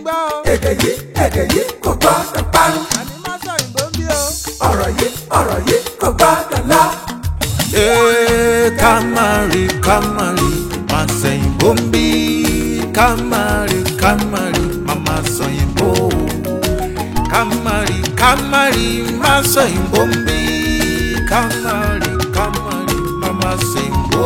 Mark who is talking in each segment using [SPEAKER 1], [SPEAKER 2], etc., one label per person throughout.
[SPEAKER 1] gbọ́ o.
[SPEAKER 2] Èdè yìí, èdè yìí kò gbọ́dọ̀ parun.
[SPEAKER 1] Àní má sọ òyìnbó ń bí o.
[SPEAKER 2] Ọ̀rọ̀ yìí, ọ̀rọ̀ yìí kò gbọ́dọ̀ lọ.
[SPEAKER 3] Ee, ká má rí, ká má rí, má sẹ̀yìnbó ń bí. Ká má rí, ká má rí, má má sọ̀yìnbó. Ká má rí, ká má rí, má sọ̀yìnbó ń bí. Ká má rí, ká má rí, má má sẹ̀yìnbó.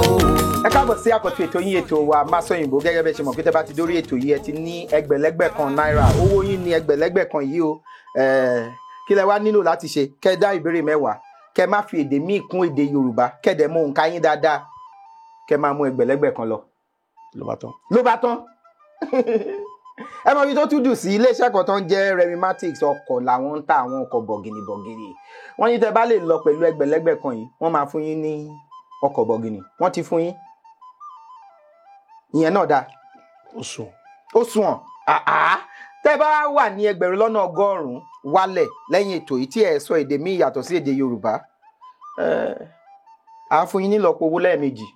[SPEAKER 4] Ẹ káàbọ̀ sí àkọ́tún ètò yín, ètò wa Masọyìnbó. Gẹ́gẹ́ bẹ́ẹ̀ ṣe mọ̀ pé tẹ́ bá ti dórí ètò yìí, ẹ ti ní ẹgbẹ̀lẹ́gbẹ̀ kan náírà. Owó yín ní ẹgbẹ̀lẹ́gbẹ̀ kan yìí o. Kí lẹ wá nílò láti ṣe? Kẹ́ dá ìbéèrè 10, kẹ́ má fi èdè míì kún èdè Yorùbá, kẹ́ dẹ̀ mọ òǹkà yín dáadáa, kẹ́ máa mú ẹgbẹ̀lẹ́gbẹ̀ kan lọ.
[SPEAKER 5] Ló bá tán.
[SPEAKER 4] Ló bá tán. Ẹ mọ ibi tó tún dùn sí, iléeṣẹ́ kan tó ń jẹ́ Remimatics, ọkọ̀ làwọn ń ta, àwọn ọkọ̀ bọ̀gìnìbọ̀gìnì. Wọ́n ní tẹ́ bá lè lọ pẹ̀lú ẹgbẹ̀lẹ́gbẹ̀ kan yìí, wọ́n máa fún yín ní ọkọ̀ bọ̀gìnì. Wọ́n ti fún yín, ìyẹn náà dáa.
[SPEAKER 5] Ó sùn.
[SPEAKER 4] Ó sunwọ̀n. Àá tẹ́ bá wà ní 1,100,000 wálẹ̀ lẹ́yìn ètò yìí tí ẹ sọ èdè míì yàtọ̀ sí èdè Yorùbá, à fún yín nílọ́po owó lẹ́ẹ̀mejì.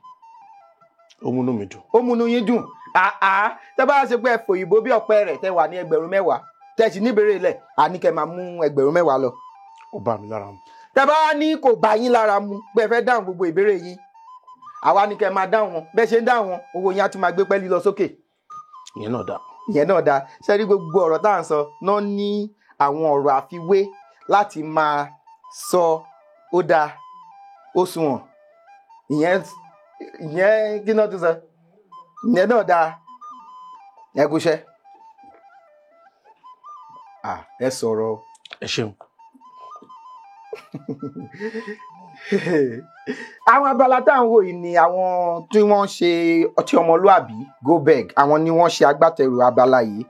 [SPEAKER 5] Ó múnú mi dùn.
[SPEAKER 4] Ó múnú yín dùn. Àá tẹ́ bá ṣe pé ẹ fòyìnbó bí ọ̀pẹ rẹ̀, tẹ́ wà ní 10,000, tẹ́ sì níbèrè lẹ̀, àní kẹ́ máa mú 10,000 lọ.
[SPEAKER 5] Ó bá mi lára mu.
[SPEAKER 4] Tẹ́ bá ní kò bá yín lára mu pé ẹ fẹ́ dáhùn gbogbo ìbéèrè yín, àwa ní kẹ́ máa dáhùn wọn. Bẹ́ẹ̀ ṣe ń dáhùn wọn, owó yín á tún máa gbé pẹ́ẹ́lí lọ sókè.
[SPEAKER 5] Ìyẹn náà dáa.
[SPEAKER 4] Ìyẹn náà dáa. Ṣe rí gbogbo ọ̀rọ̀ tá à ń sọ náà ní àwọn ọ̀rọ̀ àfiwé láti máa sọ ó dáa, ó sunwọ̀n. Ìyẹn kí náà tún sọ? Ìyẹn náà dáa. Ẹ kúṣẹ́. Ẹ sọ̀rọ̀.
[SPEAKER 5] Ẹ ṣeun.
[SPEAKER 4] Àwọn abala tá à ń wò yìí ni àwọn tí wọ́n ń ṣe ọtí ọmọlúàbí Gobeg, àwọn ni wọ́n ṣe agbátẹrù abala yìí.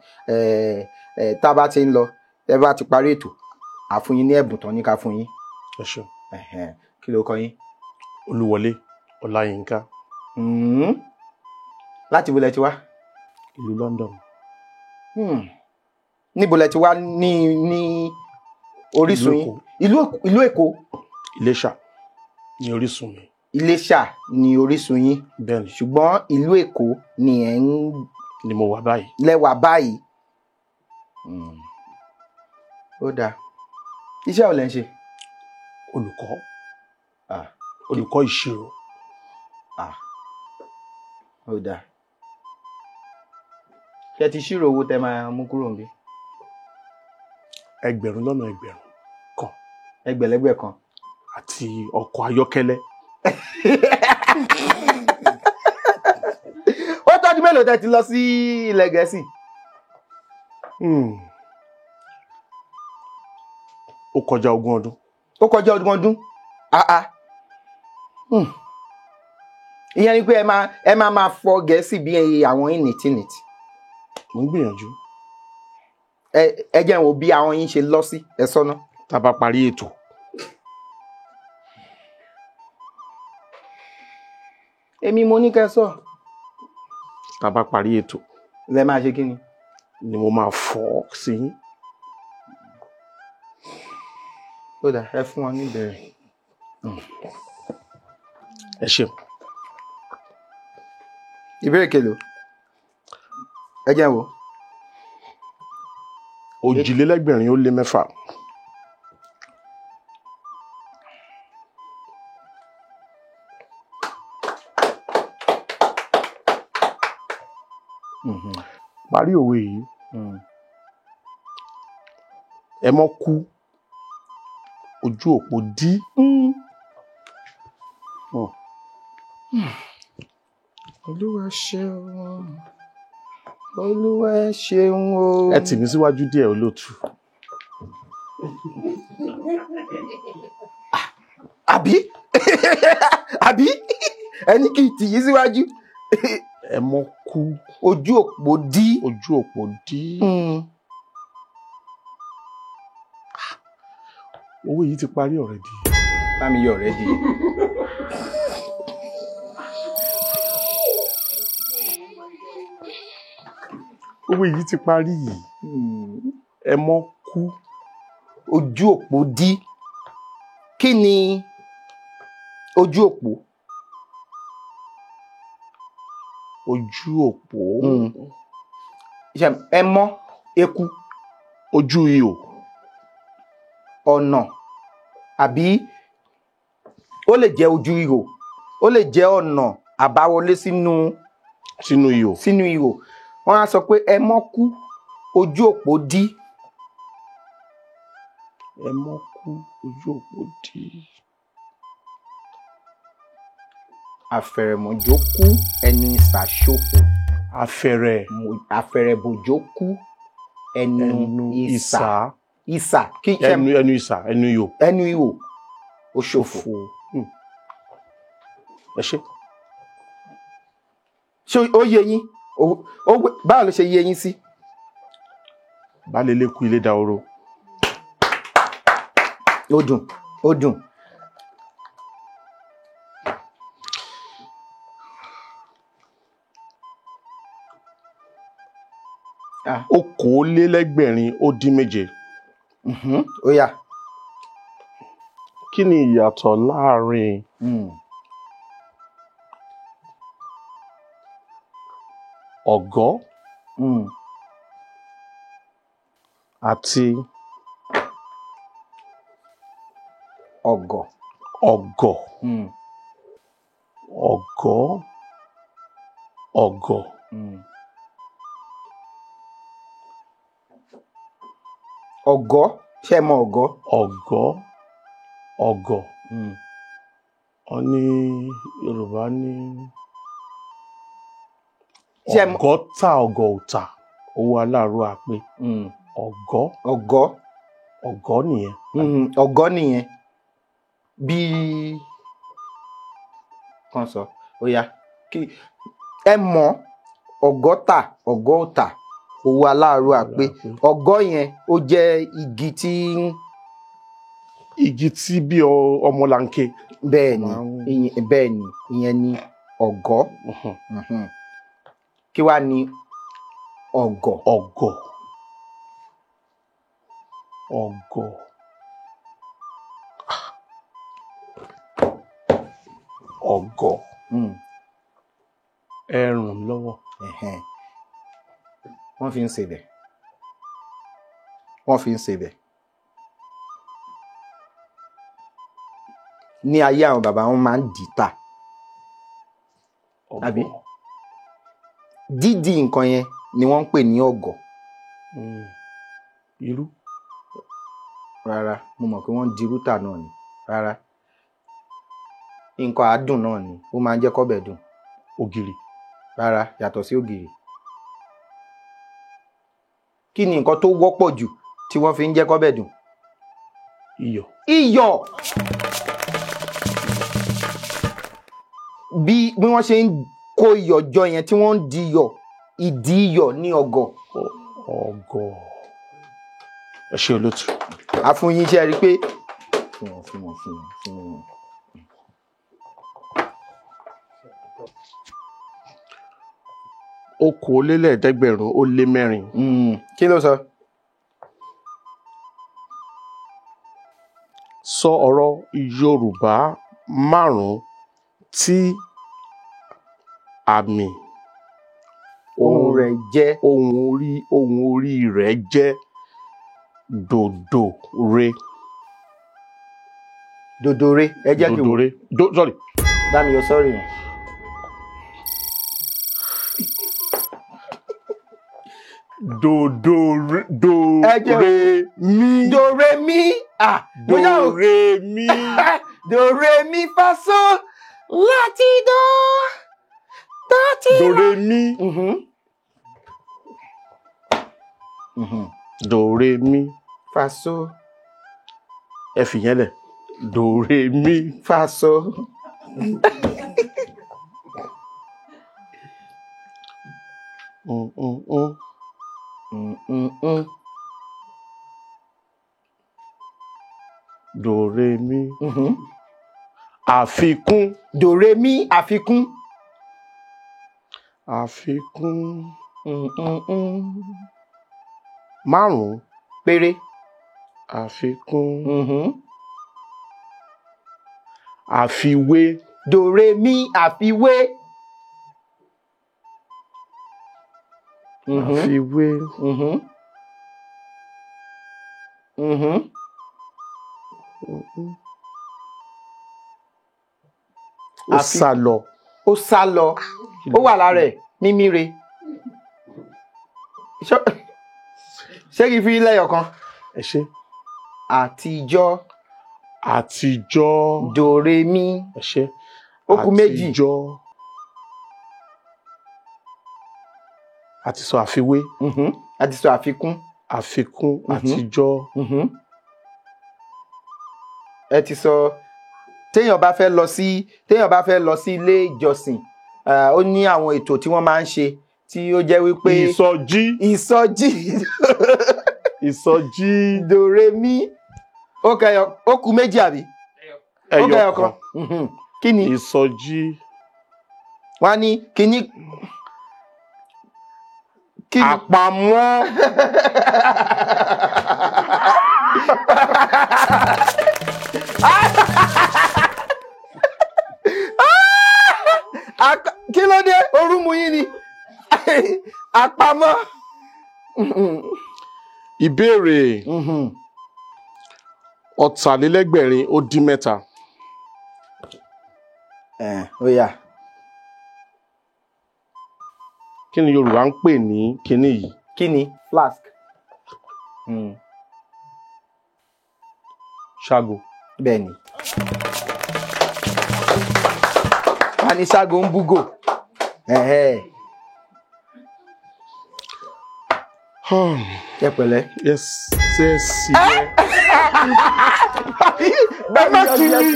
[SPEAKER 4] Tá a bá ti ń lọ, ẹ bá ti parí ètò, a fún yín ní ẹ̀bùn tán ní ká fún yín.
[SPEAKER 5] Ẹ ṣeun.
[SPEAKER 4] Kí ló kọ yín?
[SPEAKER 5] Olúwọlé Ọláyínká.
[SPEAKER 4] Láti ibo lẹ ti wá?
[SPEAKER 5] Ìlú London.
[SPEAKER 4] Níbo lẹ ti wá ní orísun yín? Ìlú Èkó.
[SPEAKER 5] Iléṣà ni orísun mi.
[SPEAKER 4] Iléṣà ni orísun yín.
[SPEAKER 5] Bẹ́ẹ̀ni.
[SPEAKER 4] Ṣùgbọ́n ìlú Èkó ni ẹ̀ ń.
[SPEAKER 5] Ni mo wà báyìí.
[SPEAKER 4] Lẹ́wà báyìí. Ó dáa. Iṣẹ́ wo lẹ ń ṣe?
[SPEAKER 5] Olùkọ́. Olùkọ́ ìṣirò.
[SPEAKER 4] Ó dáa. Ṣé ti ṣírò owó tẹ máa mú kúrò níbí?
[SPEAKER 5] 1,000,000 kan.
[SPEAKER 4] Ẹgbẹ̀lẹ́gbẹ̀ kan.
[SPEAKER 5] Àti ọkọ̀ ayọ́kẹ́lẹ́.
[SPEAKER 4] Ó tọ́jú mélòó tẹ́ ti lọ sí ilẹ̀ Gẹ̀ẹ́sì?
[SPEAKER 5] Ó kọjá 20 ọdún.
[SPEAKER 4] Ó kọjá 20 ọdún. Ìyẹn ni pé ẹ máa fọ Gẹ̀ẹ́sì bí àwọn ìnìtìnìtì.
[SPEAKER 5] Mo ń gbìyànjú.
[SPEAKER 4] Ẹ jẹ́ n wò bí àwọn yín ṣe lọ sí ẹ sọ́nà.
[SPEAKER 5] Tá a bá parí ètò.
[SPEAKER 4] Èmi mo ní kẹ́ sọ.
[SPEAKER 5] Tá a bá parí ètò.
[SPEAKER 4] Lẹ máa ṣe kí ni?
[SPEAKER 5] Ni mo máa fọ́ sí yín.
[SPEAKER 4] Ó dà, ẹ fún wọn ní ìbéèrè.
[SPEAKER 5] Ẹ ṣeun.
[SPEAKER 4] Ìbéèrè kelo? Ẹ jẹ́ n wò.
[SPEAKER 5] 642. Parí òwe yìí. Ẹ mọ́ kú ojú òpó dí.
[SPEAKER 4] Olúwa ṣeun, Olúwa ṣeun o.
[SPEAKER 5] Ẹ tì mí síwájú díẹ̀, olóòtú.
[SPEAKER 4] Àbí àbí ẹni kì í tì yín síwájú.
[SPEAKER 5] Ẹ mọ́ kú
[SPEAKER 4] ojú òpó dí.
[SPEAKER 5] Ojú òpó dí. Owó yìí ti parí already.
[SPEAKER 4] Bá mi yọ already.
[SPEAKER 5] Owó yìí ti parí yìí. Ẹ mọ́ kú
[SPEAKER 4] ojú òpó dí. Kí ni ojú òpó?
[SPEAKER 5] Ojú òpó.
[SPEAKER 4] Ẹ mọ́. Eku.
[SPEAKER 5] Ojú ihò.
[SPEAKER 4] Ọ̀nà àbí ó lè jẹ́ ojú ihò, ó lè jẹ́ ọ̀nà àbáwọlé sínú
[SPEAKER 5] Sínú ihò.
[SPEAKER 4] Sínú ihò. Wọ́n á sọ pé ẹ mọ́ kú, ojú òpó dí.
[SPEAKER 5] Ẹ mọ́ kú, ojú òpó dí.
[SPEAKER 4] Àfẹ̀rẹ̀mọ̀jó kú, ẹnu ìsà ṣòfò.
[SPEAKER 5] Afẹ̀rẹ̀.
[SPEAKER 4] Àfẹ̀rẹ̀bòjó kú, ẹnu
[SPEAKER 5] Ẹnu
[SPEAKER 4] ìsà.
[SPEAKER 5] ìsà.
[SPEAKER 4] Ìsà kí ṣe
[SPEAKER 5] Ẹnu ìsà, ẹnu ihò.
[SPEAKER 4] Ẹnu ihò ó ṣòfò.
[SPEAKER 5] Fò. Ẹ ṣé.
[SPEAKER 4] Ṣé ó yé yín? Báwo ló ṣe yé yín sí?
[SPEAKER 5] Baálé ilé kú, ilé dahoro.
[SPEAKER 4] Ó dùn, ó dùn. Ah.
[SPEAKER 5] 247.
[SPEAKER 4] Ó yá.
[SPEAKER 5] Kí ni ìyàtọ̀ láàrin ọ̀gọ́ àti
[SPEAKER 4] Ọ̀gọ̀?
[SPEAKER 5] Ọ̀gọ̀. Ọ̀gọ́, ọ̀gọ̀.
[SPEAKER 4] Ọ̀gọ́, ṣé ẹ mọ ọ̀gọ́?
[SPEAKER 5] Ọ̀gọ́, ọ̀gọ̀. Wọ́n ní Yorùbá ní
[SPEAKER 4] Ṣé ẹ mọ-
[SPEAKER 5] ọ̀gọ́ ta, ọ̀gọ̀ ò tà, owó aláàrú àpè. Ọ̀gọ́.
[SPEAKER 4] Ọ̀gọ́.
[SPEAKER 5] Ọ̀gọ́ nìyẹn.
[SPEAKER 4] Ọ̀gọ́ nìyẹn. Bí kan sọ, ó yá. Kí ẹ mọ̀ ọ̀gọ́ta, ọ̀gọ́ ò tà, owó aláàrú àpè. Ọ̀gọ́ yẹn ó jẹ́ igi tí ń
[SPEAKER 5] Igi tí bí ọmọlanke.
[SPEAKER 4] Bẹ́ẹ̀ ni,
[SPEAKER 5] Máa ń-
[SPEAKER 4] bẹ́ẹ̀ ni, ìyẹn ni ọ̀gọ́. Kí wá ni ọ̀gọ̀?
[SPEAKER 5] Ọ̀gọ̀. Ọ̀gọ̀. Ọ̀gọ̀. Ẹ ràn mí lọ́wọ́.
[SPEAKER 4] Ẹ̀hẹ́n. Wọ́n fi ń sebẹ̀. Wọ́n fi ń sebẹ̀. Ní ayé àwọn bàbá wọn máa ń dì í tà.
[SPEAKER 5] Ọ̀gọ̀.
[SPEAKER 4] Àbí? Dídì nǹkan yẹn ni wọ́n ń pè ní ọ̀gọ̀.
[SPEAKER 5] Irú.
[SPEAKER 4] Rárá, mo mọ̀ pé wọ́n ń di rútà náà ni. Rárá. Nǹkan àádùn náà ni, ó máa ń jẹ́ kọ́bẹ̀ dùn.
[SPEAKER 5] Ògìrì.
[SPEAKER 4] Rárá, yàtọ̀ sí ògìrì. Kí ni nǹkan tó wọ́pọ̀ jù tí wọ́n fi ń jẹ́ kọ́bẹ̀ dùn?
[SPEAKER 5] Iyọ̀.
[SPEAKER 4] Iyọ̀. Bí wọ́n ṣe ń kó iyọ̀ jọ yẹn tí wọ́n ń di iyọ̀, ìdí iyọ̀ ní ọ̀gọ̀.
[SPEAKER 5] Ọ̀gọ̀. Ẹ ṣé olótù.
[SPEAKER 4] Àfúnyín iṣẹ́ rí pé fún wọn, fún wọn, fún wọn, fún wọn.
[SPEAKER 5] 704.
[SPEAKER 4] Kí ló sọ?
[SPEAKER 5] Sọ ọ̀rọ̀ Yorùbá márùn-ún tí àmì
[SPEAKER 4] ohùn rẹ̀ jẹ́
[SPEAKER 5] ohùn orí rẹ̀ jẹ́ dòdòre.
[SPEAKER 4] Dòdòre, ẹ jẹ́ kí n wò.
[SPEAKER 5] Dòdòre. Sorry.
[SPEAKER 4] Dámi yọ sọ́ọ̀rì yẹn.
[SPEAKER 5] Dòdòre, dò
[SPEAKER 4] Ẹ jẹ́-
[SPEAKER 5] re mí.
[SPEAKER 4] Do re mi, ah, bóyá
[SPEAKER 5] Do
[SPEAKER 4] o
[SPEAKER 5] re mí.
[SPEAKER 4] Do re mi fa sol láti do láti
[SPEAKER 5] Do re mí. Do re mí.
[SPEAKER 4] Fa sol.
[SPEAKER 5] Ẹ fìyẹn lẹ̀. Do re mí.
[SPEAKER 4] Fa sol.
[SPEAKER 5] Do re mí. Àfikún.
[SPEAKER 4] Do re mi àfikún.
[SPEAKER 5] Àfikún. Márùn-ún.
[SPEAKER 4] Péré.
[SPEAKER 5] Àfikún. Àfiwé.
[SPEAKER 4] Do re mi àfiwé.
[SPEAKER 5] Àfiwé. Ó sá lọ.
[SPEAKER 4] Ó sá lọ. Ó wà lára ẹ̀ mímíre. Ṣé kí n fi lẹ́yọ̀ kan?
[SPEAKER 5] Ẹ ṣé.
[SPEAKER 4] Àtijọ́.
[SPEAKER 5] Àtijọ́.
[SPEAKER 4] Dòremí.
[SPEAKER 5] Ẹ ṣé.
[SPEAKER 4] Ó kù méjì.
[SPEAKER 5] Àtijọ́. A ti sọ àfiwé.
[SPEAKER 4] A ti sọ àfikún.
[SPEAKER 5] Àfikún àtijọ́.
[SPEAKER 4] Ẹ ti sọ téèyàn bá fẹ́ lọ sí ilé ìjọsìn, ó ní àwọn ètò tí wọ́n máa ń ṣe tí ó jẹ́ wípé.
[SPEAKER 5] Ìsọjí.
[SPEAKER 4] Ìsọjí.
[SPEAKER 5] Ìsọjí.
[SPEAKER 4] Dòremí. Ó kẹyọ, ó kù méjì àbí? Ó
[SPEAKER 5] Ẹyọ kan.
[SPEAKER 4] Kí ni?
[SPEAKER 5] Ìsọjí.
[SPEAKER 4] Wọ́n á ní kíní. Kí ni?
[SPEAKER 5] Àpamọ́.
[SPEAKER 4] Kí ló dé? Orú mu yín ni. Àpamọ́.
[SPEAKER 5] Ìbéèrè 363.
[SPEAKER 4] Ó yá.
[SPEAKER 5] Kí ni Yorùbá ń pè ní kíní yìí?
[SPEAKER 4] Kí ni? Flask.
[SPEAKER 5] Ṣágo.
[SPEAKER 4] Bẹ́ẹ̀ni. Wọ́n á ní ṣágo ń búgò. Ẹ pẹ̀lẹ́.
[SPEAKER 5] Yes, yes, yes. Ẹ má kí mi.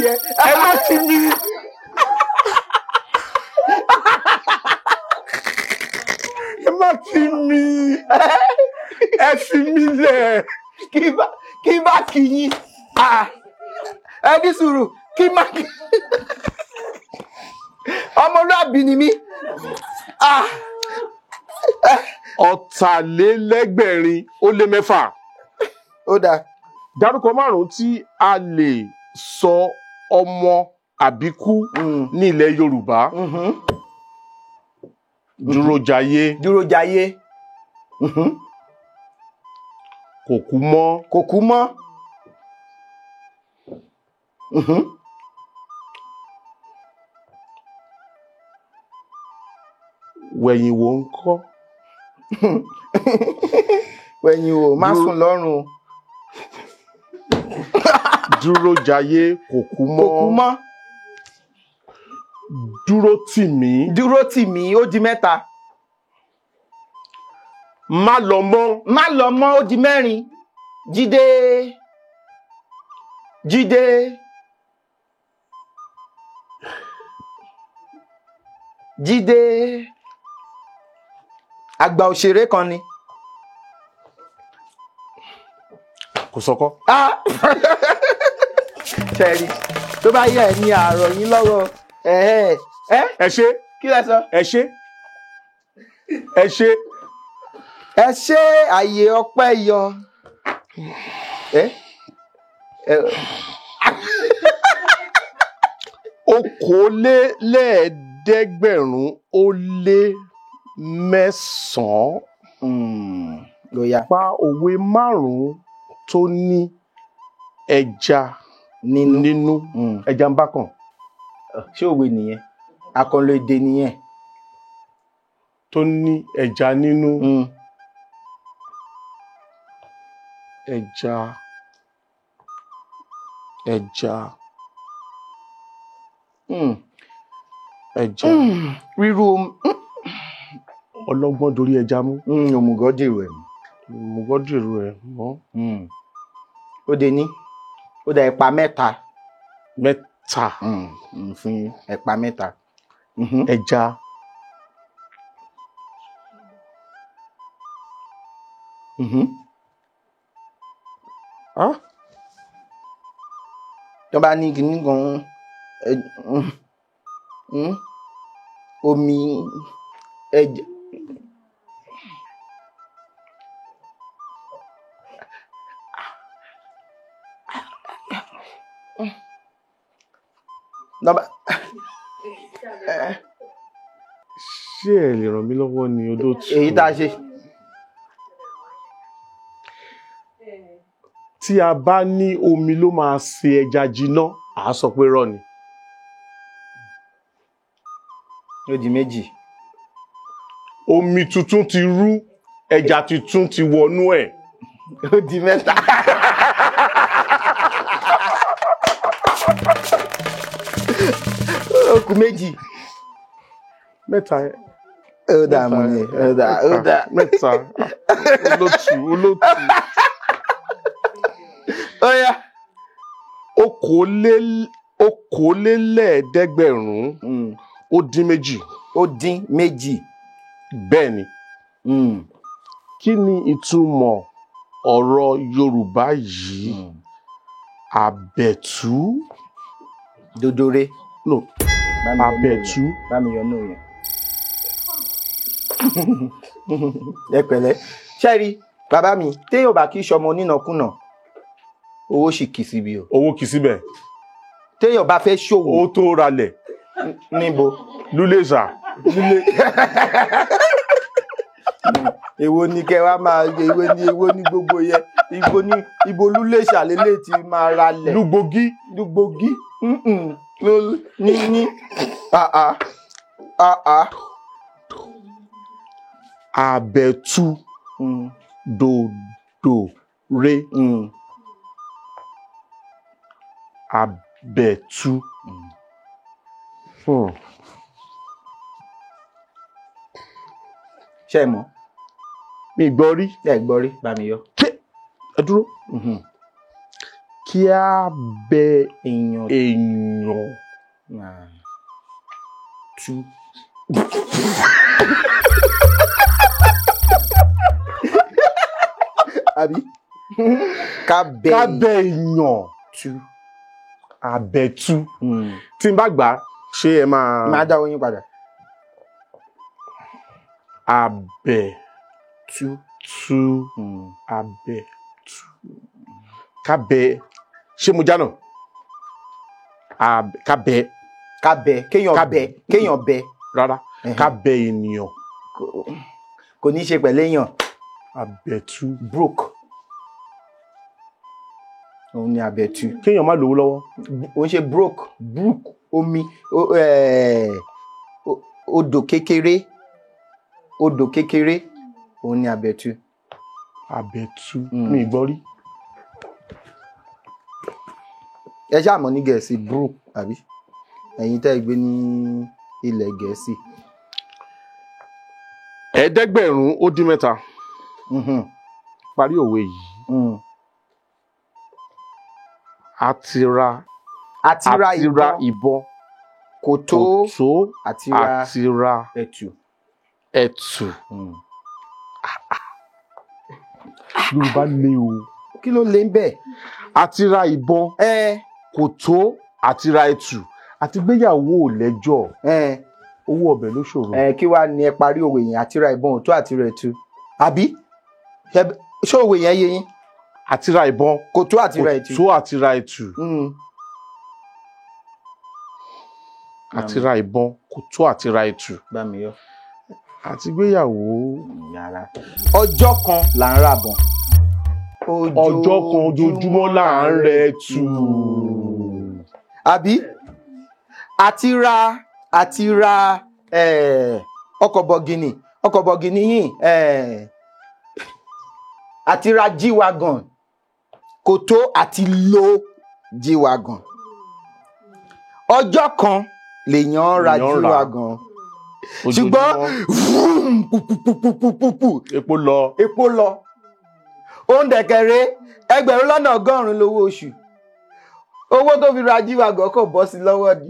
[SPEAKER 5] Ẹ má kí mi. Ẹ má kí mi. Ẹ fi mí lẹ̀.
[SPEAKER 4] Kí bá kí yín. Ẹ ní sùúrù. Kí má kí. Ọmọlúàbí ni mí.
[SPEAKER 5] 623.
[SPEAKER 4] Ó dáa.
[SPEAKER 5] Dárúkọ márùn-ún tí a lè sọ ọmọ àbíkú ní ilẹ̀ Yorùbá. Dúrójayé.
[SPEAKER 4] Dúrójayé.
[SPEAKER 5] Kò kú mọ́.
[SPEAKER 4] Kò kú mọ́.
[SPEAKER 5] Wẹ̀yìn wò ńkọ́?
[SPEAKER 4] Wẹ̀yìn wò, má sùn lọ́rùn.
[SPEAKER 5] Dúrójayé, kò kú mọ́.
[SPEAKER 4] Kò kú mọ́.
[SPEAKER 5] Dúró tì mí.
[SPEAKER 4] Dúró tì mí, ó di mẹ́ta.
[SPEAKER 5] Má lọ mọ́.
[SPEAKER 4] Má lọ mọ́, ó di mẹ́rin. Jídé. Jídé. Jídé. Àgbà òṣèré kan ni.
[SPEAKER 5] Kò sọkọ́.
[SPEAKER 4] Ṣẹ̀rí tó bá yẹ ẹ ní àárọ̀ yín lọ́wọ́.
[SPEAKER 5] Ẹ ṣé.
[SPEAKER 4] Kí lẹ sọ?
[SPEAKER 5] Ẹ ṣé. Ẹ ṣé.
[SPEAKER 4] Ẹ ṣé, àyè ọpẹ́ yọ.
[SPEAKER 5] 9,500.
[SPEAKER 4] Lóyà.
[SPEAKER 5] Pa òwe márùn-ún tó ní ẹja nínú. Ẹja ń bá kàn.
[SPEAKER 4] Ṣé òwe nìyẹn? Àkànlò èdè nìyẹn.
[SPEAKER 5] Tó ní ẹja nínú. Ẹja. Ẹja. Ẹja.
[SPEAKER 4] Ríru.
[SPEAKER 5] Ọlọ́gbọ́n dorí ẹja mú.
[SPEAKER 4] Òmùgọ̀ dèrò ẹ̀ mọ́.
[SPEAKER 5] Òmùgọ̀ dèrò ẹ̀ mọ́.
[SPEAKER 4] Ó de ní. Ó da ẹ̀pà mẹ́ta.
[SPEAKER 5] Mẹ́ta.
[SPEAKER 4] Fún ẹ̀pà mẹ́ta.
[SPEAKER 5] Ẹja.
[SPEAKER 4] Tó bá ní kinní kan, omi ẹja.
[SPEAKER 5] Ṣé ẹ lè ràn mí lọ́wọ́ ni olóòtú?
[SPEAKER 4] Èyí tá a ṣe.
[SPEAKER 5] Tí a bá ní omi ló máa se ẹja jiná, à á sọ pé rọ́ ni.
[SPEAKER 4] Ó di méjì.
[SPEAKER 5] Omi tuntun ti rú, ẹja tuntun ti wọnú ẹ̀.
[SPEAKER 4] Ó di mẹ́ta. Ó kù méjì.
[SPEAKER 5] Mẹ́ta.
[SPEAKER 4] Ó dà mú ni, ó dà, ó dà.
[SPEAKER 5] Mẹ́ta. Olótù, olótù.
[SPEAKER 4] Ó yá.
[SPEAKER 5] 2,500 ó dín méjì.
[SPEAKER 4] Ó dín méjì.
[SPEAKER 5] Bẹ́ẹ̀ ni. Kí ni ìtumọ̀ ọ̀rọ̀ Yorùbá yìí? Àbẹ̀tú.
[SPEAKER 4] Dodore.
[SPEAKER 5] No. Àbẹ̀tú.
[SPEAKER 4] Bá mi yọ náà yẹn. Ẹ pẹ̀lẹ́. Ṣẹ́rí, bàbá mi, téèyàn bá kí sọmọ onínàkúnà, owó sì kì síbi o.
[SPEAKER 5] Owó kì síbẹ̀.
[SPEAKER 4] Téèyàn bá fẹ́ ṣòwò.
[SPEAKER 5] Owó tó ralẹ̀.
[SPEAKER 4] Níbo?
[SPEAKER 5] Lúlẹ̀ṣà.
[SPEAKER 4] Lúlẹ̀. Èwo ni kẹ wá máa, èwo ni gbogbo yẹn, ibo Lúlẹ̀ṣà lélẹ̀ tí máa ralẹ̀.
[SPEAKER 5] Lúgbògí.
[SPEAKER 4] Lúgbògí. Ní. Àà. Àà.
[SPEAKER 5] Àbẹ̀tú. Dòdòrè. Àbẹ̀tú.
[SPEAKER 4] Ṣé ẹ mọ̀?
[SPEAKER 5] Mi gbọ́ rí.
[SPEAKER 4] Ẹ gbọ́ rí, bá mi yọ.
[SPEAKER 5] Ẹ dúró. Kí á bẹ
[SPEAKER 4] èèyàn. Tú. Àbí? Ká bẹ
[SPEAKER 5] èèyàn.
[SPEAKER 4] Tú.
[SPEAKER 5] Àbẹ̀tú. Tí n bá gbà á, ṣé ẹ máa.
[SPEAKER 4] Máa dá oyin padà.
[SPEAKER 5] Àbẹ̀tú. Tú. Àbẹ̀tú. Ká bẹ. Ṣé mo jánà? Ká bẹ.
[SPEAKER 4] Ká bẹ. Kéèyàn bẹ. Kéèyàn bẹ.
[SPEAKER 5] Rárá. Ká bẹ ènìyàn.
[SPEAKER 4] Kò ní í ṣe pẹ̀lú èèyàn.
[SPEAKER 5] Àbẹ̀tú.
[SPEAKER 4] Broke. Òun ni àbẹ̀tú.
[SPEAKER 5] Kéèyàn má lówó lọ́wọ́.
[SPEAKER 4] Òun ṣe broke. Brook omi odò kékeré. Odò kékeré. Òun ni àbẹ̀tú.
[SPEAKER 5] Àbẹ̀tú. Mi gbọ́ rí.
[SPEAKER 4] Ẹ ṣáà mọ̀ ní Gẹ̀ẹ́sì brook àbí? Ẹ̀yin tẹ́ ẹ gbé ní ilẹ̀ Gẹ̀ẹ́sì.
[SPEAKER 5] 7,003. Parí òwe yìí. Àti ra ìbọn
[SPEAKER 4] kò tó
[SPEAKER 5] àti ra
[SPEAKER 4] ẹ̀tù.
[SPEAKER 5] Ẹ̀tù. Yorùbá le o.
[SPEAKER 4] Kí ló lè ń bẹ̀?
[SPEAKER 5] Àti ra ìbọn kò tó àti ra ẹ̀tù. Àti gbéyàwó ò lẹ́jọ́. Owó ọbẹ̀ ló ṣòro.
[SPEAKER 4] Kí wàá ní ẹ parí òwe yẹn? Àti ra ìbọn ò tó àti ra ẹ̀tù. Àbí? Ṣé òwe yẹn yé yín?
[SPEAKER 5] Àti ra ìbọn
[SPEAKER 4] kò tó àti ra ẹ̀tù.
[SPEAKER 5] Kò tó àti ra ẹ̀tù. Àti ra ìbọn kò tó àti ra ẹ̀tù.
[SPEAKER 4] Bá mi yọ.
[SPEAKER 5] Àti gbéyàwó.
[SPEAKER 4] Ọjọ́ kan là ń ra bọ̀n.
[SPEAKER 5] Ọjọ́ kan ojoojúmọ́ là ń rẹ ẹ̀tù.
[SPEAKER 4] Àbí? Àti ra ọkọ̀ bọ̀gìnì, ọkọ̀ bọ̀gìnì yìí, àti ra G-Wagon kò tó àti lo G-Wagon. Ọjọ́ kan lèèyàn ra G-Wagon. Ṣùgbọ́n pùpùpùpùpù
[SPEAKER 5] epo lọ.
[SPEAKER 4] Epo lọ. Òǹdẹ̀kẹ̀rẹ̀ 1,100,000 lówó oṣù. Owó tó fi ra G-Wagon kò bọ́ sí lọ́wọ́ ni.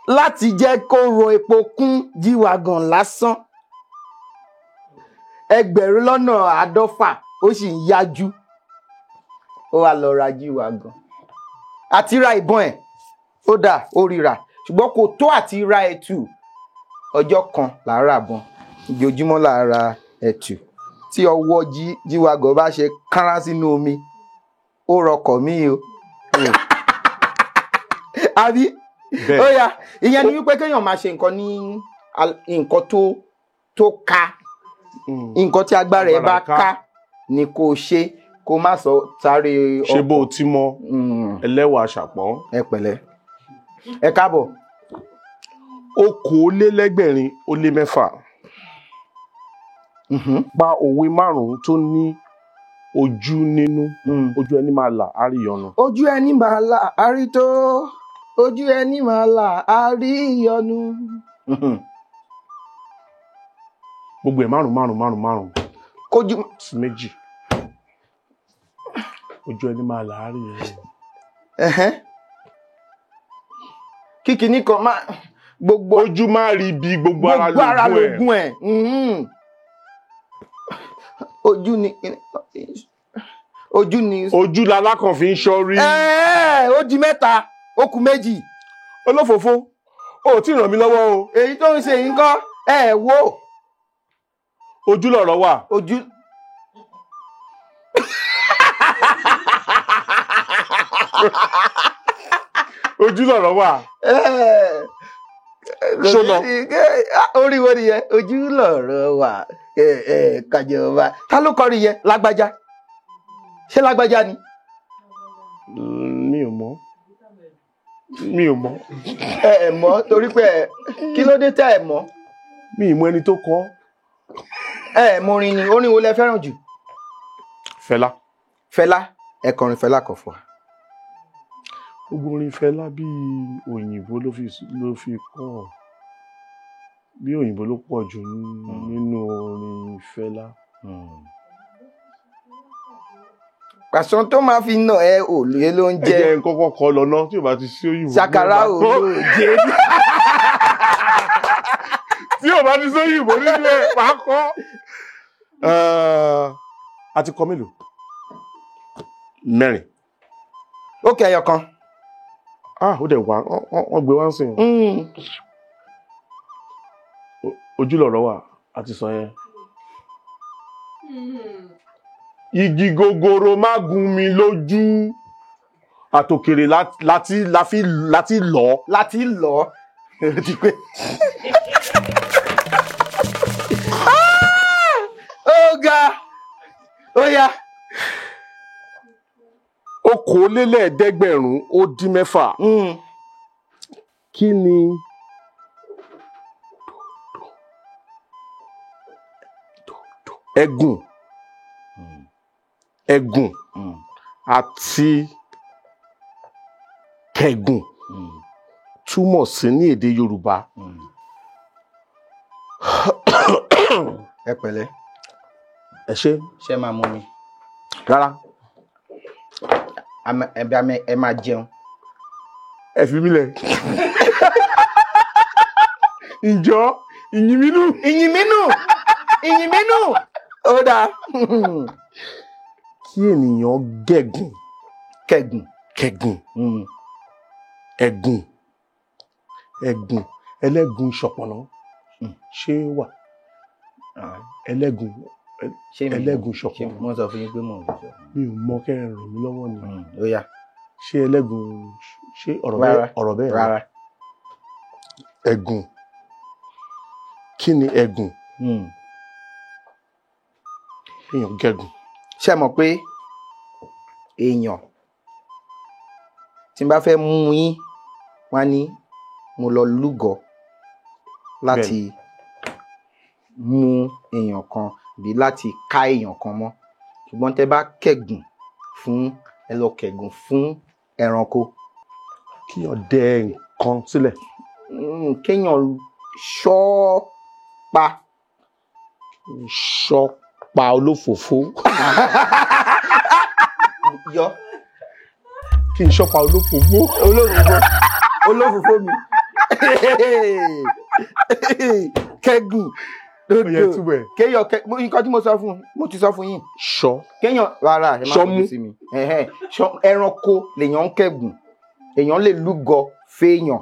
[SPEAKER 4] Láti jẹ́ kó ro epo kún G-Wagon lásán. 1,150,000 ó sì ń yájú. Ó wá lọ ra G-Wagon. Àti ra ìbọn ẹ̀, ó dà, ó ríra. Ṣùgbọ́n kò tó àti ra ẹ̀tù. Ọjọ́ kan là ń ra ìbọn, ojoojúmọ́ là ń ra ẹ̀tù. Tí ọwọ́ G-Wagon bá ṣe kánrá sínú omi, ó rọkọ̀ mí o. Àbí? Ó yá, ìyẹn ni wípé kéèyàn máa ṣe nǹkan ní nǹkan tó ka. Nǹkan tí agbára ẹ bá ká ni kò ṣe. Kó má sọ sáré.
[SPEAKER 5] Ṣé bó o ti mọ ẹlẹ́wà ṣàpọ́n.
[SPEAKER 4] Ẹ pẹ̀lẹ́, ẹ káàbọ̀.
[SPEAKER 5] 26,206. Pa òwe 5 tó ní ojú nínú. Ojú ẹni máa là á rí ìyọnu.
[SPEAKER 4] Ojú ẹni máa là á rí tó, ojú ẹni máa là á rí ìyọnu.
[SPEAKER 5] Gbogbo ẹ̀ 5 5 5 5.
[SPEAKER 4] Kojú
[SPEAKER 5] sí 2. Ojú ẹni máa là á rí ìyọnu.
[SPEAKER 4] Kíkiní kan máa gbogbo.
[SPEAKER 5] Ojú máa rí bí gbogbo ara lógún ẹ̀.
[SPEAKER 4] Ojú ni ojú ni.
[SPEAKER 5] Ojú lalákàn fi ń ṣọ́rí.
[SPEAKER 4] Ó di 3, ó kù 2.
[SPEAKER 5] Olófòfó, o ò tí ì ràn mí lọ́wọ́ o.
[SPEAKER 4] Èyí tó ń ṣe yìí ńkọ́, ẹ wò.
[SPEAKER 5] Ojú lọ̀rọ̀ wà.
[SPEAKER 4] Ojú.
[SPEAKER 5] Ojú lọ̀rọ̀ wà. Ṣó lọ.
[SPEAKER 4] Orí wo nìyẹn? Ojú lọ̀rọ̀ wà. Kàjọba. Ta ló kọrin yẹn? Lágbájá. Ṣé lágbájá ni?
[SPEAKER 5] Mi ò mọ̀. Mi ò mọ̀.
[SPEAKER 4] Ẹ mọ̀ torí pé kí ló dé tẹ́ ẹ mọ̀?
[SPEAKER 5] Mi ì mọ̀ ẹni tó kọ.
[SPEAKER 4] Ẹ mọ̀ orin ni, orin wo lẹ fẹ́ràn jù?
[SPEAKER 5] Fẹlá.
[SPEAKER 4] Fẹlá, ẹ kọrin Fẹlá kan fún wa.
[SPEAKER 5] Gbogbo orin Fẹlá bí òyìnbó ló fi kọ. Bí òyìnbó ló pọ̀ jù nínú orin Fẹlá.
[SPEAKER 4] Pàṣán tó máa fi nà ẹ òlùyẹ ló ń jẹ.
[SPEAKER 5] Ẹ jẹ́ n kọ́kọ́ kọ lọ́nà tí ò bá ti sí òyìnbó.
[SPEAKER 4] Ṣàkàrà òlùyẹ.
[SPEAKER 5] Tí ò bá ti sí òyìnbó nínú ẹ̀ máa kọ́. A ti kọ mélòó? 4.
[SPEAKER 4] Ó kẹ ẹyọ kan.
[SPEAKER 5] Ah, ó dẹ̀ wá, wọ́n gbé wá ń sìn. Ojú lọ̀rọ̀ wà, a ti sọ yẹn. Igi gogoro má gún mi lójú. Àtòkèrè láti lọ.
[SPEAKER 4] Láti lọ. Ti pé. Ó ga. Ó yá.
[SPEAKER 5] 7,546. Kí ni ẹ̀gùn ẹ̀gùn àti kẹ̀gùn túmọ̀ sí ní èdè Yorùbá?
[SPEAKER 4] Ẹ pẹ̀lẹ́.
[SPEAKER 5] Ẹ ṣé.
[SPEAKER 4] Ṣé máa mú mi?
[SPEAKER 5] Rárá.
[SPEAKER 4] Ẹ máa jẹun.
[SPEAKER 5] Ẹ fi mí lẹ̀. Ǹjọ́ ìyìn mi nù.
[SPEAKER 4] Ìyìn mi nù. Ìyìn mi nù. Ó dáa.
[SPEAKER 5] Kí ènìyàn gẹ̀gùn.
[SPEAKER 4] Kẹ̀gùn.
[SPEAKER 5] Kẹ̀gùn. Ẹ̀gùn. Ẹ̀gùn. Ẹlẹ́gùn ṣọ̀pọ̀nà. Ṣé wà? Ẹlẹ́gùn. Ẹlẹ́gùn ṣọ̀pọ̀nà.
[SPEAKER 4] Mo sọ fún yín pé mò ń sọ.
[SPEAKER 5] Mi ò mọ kẹ́ ẹ ràn mí lọ́wọ́ ni.
[SPEAKER 4] Ó yá.
[SPEAKER 5] Ṣé ẹlẹ́gùn ṣé ọ̀rọ̀ bẹ́ẹ̀ ọ̀rọ̀ bẹ́ẹ̀?
[SPEAKER 4] Rárá.
[SPEAKER 5] Ẹ̀gùn. Kí ni ẹ̀gùn? Èèyàn gẹ̀gùn.
[SPEAKER 4] Ṣé mọ̀ pé èèyàn tí n bá fẹ́ mú yín wá ní mo lọ lúgọ láti mú èèyàn kan bí láti ká èèyàn kan mọ́, ṣùgbọ́n tẹ́ bá kẹ̀gùn fún ẹ lọ kẹ̀gùn fún ẹranko.
[SPEAKER 5] Kíyàn dẹ nǹkan sílẹ̀.
[SPEAKER 4] Kéèyàn ṣọ́ pa.
[SPEAKER 5] Ṣọ́ pa olófòfó.
[SPEAKER 4] Yọ.
[SPEAKER 5] Kí n ṣọ́ pa olófòfó.
[SPEAKER 4] Olófòfó. Olófòfó mi. Kẹ́gùn. Kéèyàn nǹkan tí mo sọ fún mo ti sọ fún yín.
[SPEAKER 5] Ṣọ́.
[SPEAKER 4] Kéèyàn rárá ẹ má fojú sí mi. Ẹranko lèèyàn ń kẹ́gùn. Èèyàn lè lúgọ fẹ́yàn.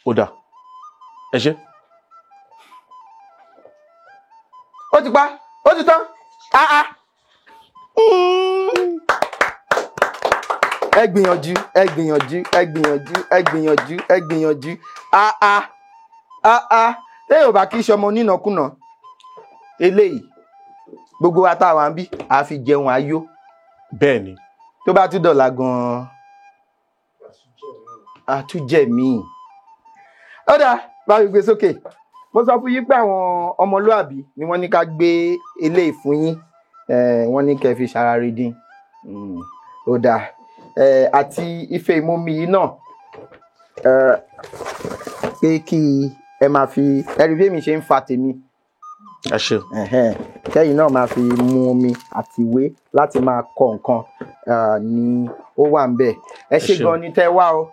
[SPEAKER 5] Ó dáa. Ẹ ṣé.
[SPEAKER 4] Ó ti pa, ó ti tán. Ẹ gbìyànjú, ẹ gbìyànjú, ẹ gbìyànjú, ẹ gbìyànjú, ẹ gbìyànjú. Téèyàn ò bá kí í ṣọmọ onínàkúnà, eléyìí Gbogbo wa táwa ń bí a fi jẹun ayó.
[SPEAKER 5] Bẹ́ẹ̀ ni.
[SPEAKER 4] Tó bá tún dọ̀la gan-an àtúnjẹ míì. Ó dáa, bá mi gbé sókè. Mo sọ fún yín pé àwọn ọmọlúàbí ni wọ́n ní ká gbé eléyìí fún yín. Wọ́n ní kẹ́ fi ṣara rídìn. Ó dáa. Àti ife ìmumi yìí náà, pé kí ẹ máa fi ẹrí bí èmi ṣe ń fa tèmi.
[SPEAKER 5] Ẹ ṣeun.
[SPEAKER 4] Kẹ́yìn náà máa fi mu omi àti ìwé láti máa kọ nǹkan ni ó wà ń bẹ̀. Ẹ ṣé gan ni tẹ́ wá o.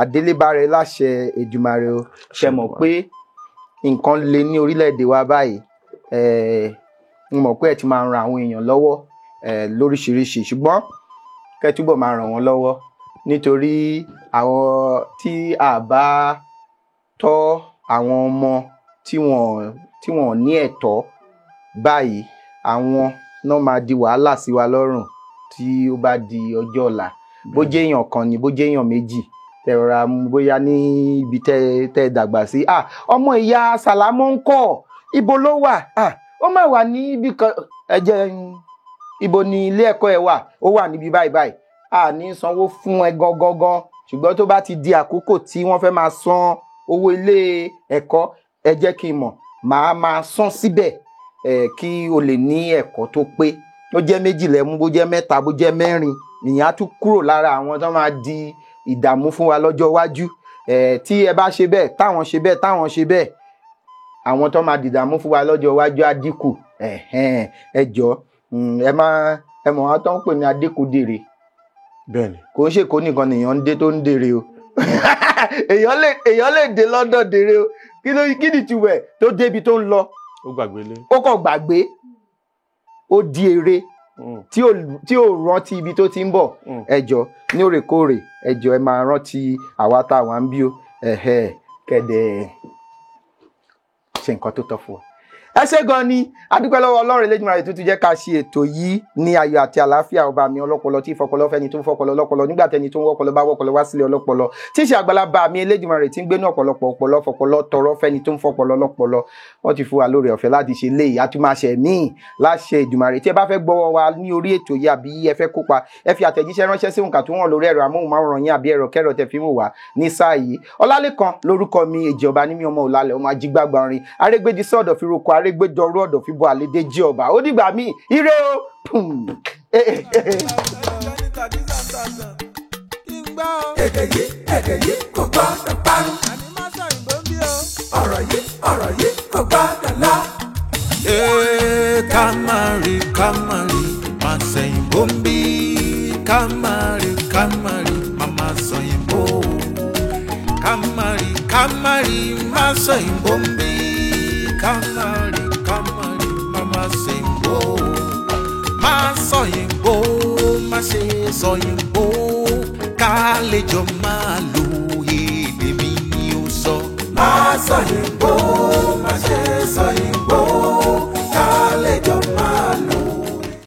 [SPEAKER 4] Àdélébáre láṣẹ Èdùmàrè o. Ṣe mọ̀ pé nǹkan le ní orílẹ̀-èdè wa báyìí. Mo mọ̀ pé ẹ ti máa ran àwọn èèyàn lọ́wọ́ lóríṣiríṣi, ṣùgbọ́n kẹ́ túbọ̀ máa ràn wọ́n lọ́wọ́, nítorí àwọn tí a bá tọ́ àwọn ọmọ tí wọ́n ní ẹ̀tọ́ báyìí, àwọn náà máa di wàhálà sí wa lọ́rùn tí ó bá di ọjọ́ ọ̀la. Bó jẹ́ èèyàn kan ni, bó jẹ́ èèyàn méjì, tẹ́ rọra mú bóyá ní ibi tẹ́ dàgbà sí. Ọmọ ìyá Sàlámọ́ ń kọ́, ibo ló wà? Ó mà wà ní ibi kan. Ẹ jẹ́ ibo ni ilé ẹ̀kọ́ ẹ wà? Ó wà níbi báyìí báyìí. A ní sanwó fún ẹ gangan, ṣùgbọ́n tó bá ti di àkókò tí wọ́n fẹ́ máa san owó ilé ẹ̀kọ́, ẹ jẹ́ kí n mọ̀, màá máa san síbẹ̀ kí o lè ní ẹ̀kọ́ tó pé. Ó jẹ́ méjì lẹ́mú, bó jẹ́ mẹ́ta, bó jẹ́ mẹ́rin, ìyẹn á tún kúrò lára àwọn tó máa di ìdààmú fún wa lọ́jọ́ iwájú. Tí ẹ bá ṣe bẹ́ẹ̀, táwọn ṣe bẹ́ẹ̀, táwọn ṣe bẹ́ẹ̀, àwọn tó máa dìdààmú fún wa lọ́jọ́ iwájú á dínkù. Ẹ jọ̀ọ́, ẹ má ẹ mọ̀ wọn tó ń pè ní adékudèrè.
[SPEAKER 5] Bẹ́ẹ̀ni.
[SPEAKER 4] Kò ń ṣèkó nìkan nìyẹn ń dé tó ń dèrè o. Èèyàn lè dé London dèrè o. Kí ni ìtumọ̀ ẹ̀ tó débi tó ń lọ?
[SPEAKER 5] Ó gbàgbé lé.
[SPEAKER 4] Ó kàn gbàgbé. Ó di ère tí ò rántí ibi tó ti ń bọ̀. Ẹ jọ̀ọ́, ní òrèkóòrè, ẹ jọ̀ọ́ ẹ máa rántí àwa tá a wà ń bí o. Kẹ̀dẹ̀ ṣe nǹkan tó tọ́ fún wa. Ẹ ṣé gan ni, a dúpẹ́ lọ́wọ́ Ọlọ́run Elédùmarè tó tún jẹ́ ká ṣe ètò yìí ní ayọ̀ àti àlàáfíà. Ọba mi ọlọ́pọlọ tí ìfọpọlọ fẹ́ni tó ń fọpọlọ lọ́pọlọ nígbà tẹni tó ń wọ́pọlọ bá wọ́pọlọ wá sílé ọlọ́pọlọ, tí í ṣe àgbàlagbà mi Elédùmarè tí ń gbénú ọ̀pọ̀lọpọ̀ ọpọlọ fọpọlọ tọrọ fẹ́ni tó ń fọpọlọ lọ́pọlọ. Wọ́n ti fún wa lóore ọ̀fẹ́ láti ṣe léyìí, a tún máa ṣe míì láṣẹ Èdùmàrè. Tí ẹ bá fẹ́ gbọ́wọ́ wa ní orí ètò yìí àbí ẹ fẹ́ kópa, ẹ fi àtẹ̀jíṣẹ́ ránṣẹ́ sí òǹkà tó wọ̀n lórí ẹ̀rọ amóhùnmáwòrán yín àbí ẹ̀rọ kẹ́rọ tẹ fi ń wò wá ní sáà yìí. Ọlálékan lórúkọ mi, Èjì Ọba ní mi, ọmọ Òlàlẹ̀, ọmọ ajígbàgbà orin arégbèjì sọ̀dọ̀ fi roko arégbèjọrú ọ̀dọ̀ fi bọ àlédè jí ọba. Ó dìgbà míì, ire o.
[SPEAKER 2] Èdè yìí, èdè yìí kò gbọ́dọ̀ parun. Ọ̀rọ̀ yìí, ọ̀rọ̀ yìí kò gbọ́dọ̀ lọ.
[SPEAKER 3] Ká má rí, ká má rí, má sẹ̀yìnbó ń bí. Ká má rí, ká má rí, má má sọ̀yìnbó. Ká má rí, ká má rí, má sọ̀yìnbó ń bí. Ká má rí, ká má rí, má má sẹ̀yìnbó. Má sọ̀yìnbó, má ṣe sọ̀yìnbó. Ká lè jọ máa lo èdè mi ni ó sọ.
[SPEAKER 2] Má sọ̀yìnbó.